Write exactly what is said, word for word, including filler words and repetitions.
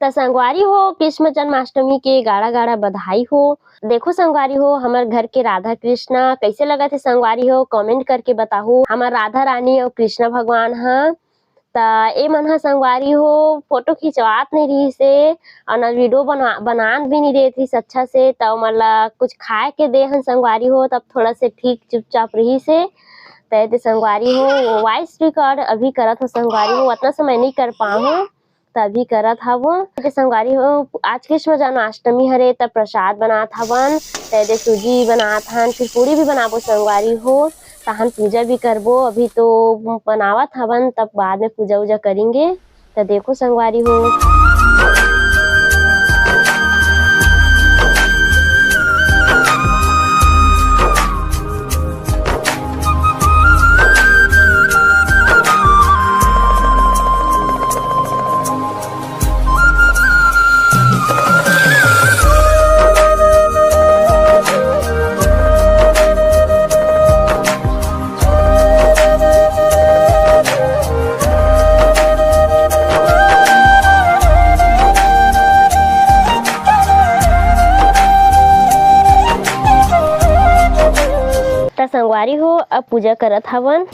त संगवारी हो, कृष्ण जन्माष्टमी के गाड़ा गाड़ा बधाई हो। देखो संगवारी हो, हमर घर के राधा कृष्णा कैसे लगत हे संगवारी हो, comment करके बताहू। हमर राधा रानी अउ कृष्णा भगवान ह, त ए मन ह संगवारी हो photo खिंचवात नहीं रहिस हे, अउ न video बना-, बनान भी नहीं देत रहिस अच्छा से। त ओमन ला कुछ खाए के दे हन संगवारी हो, तब थोड़ा से ठीक चुपचाप रहिस हे। त एदे संगवारी हो, voice record अभी करत हो संगवारी हो, उतना समय नहीं कर पाहूँ। त अभी करत हवो। त संगवारी हो, आज कृष्ण जन्माष्टमी हरे, त प्रसाद बनात हवन, त एदे सूजी बनात हन, फिर पूड़ी भी बनाबो संगवारी हो, तहन पूजा भी करबो। अभी तो बनावत हवन, तब बाद में पूजा उजा करेंगे। त देखो संगवारी हो। त संगवारी हो, अब पूजा करत हवन।